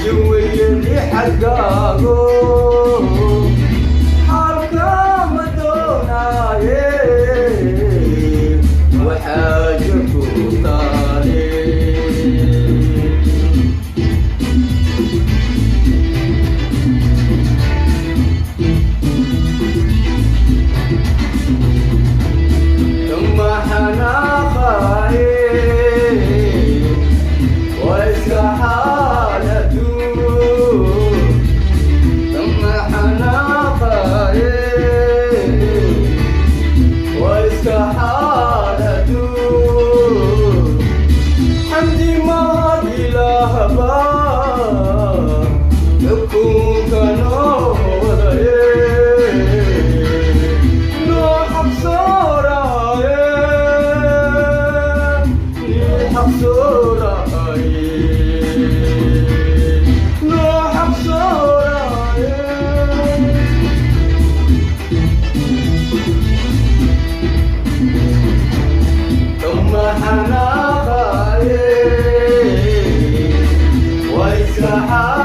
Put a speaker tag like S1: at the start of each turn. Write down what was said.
S1: Xaji weyeli xaggaago xaalka ma doonaaye, waxaaja ku taale. Kama xanaaqaaye, waa iska xaaladu. Kama xanaaqaaye, waa iska xaaladu. Xamdi mahad ilaahba xukunka noo wadaye, noo xaqsooraaye, nii xaqsooraaye, noo xaqsooraaye. Kama xanaaqaaye, waa iska.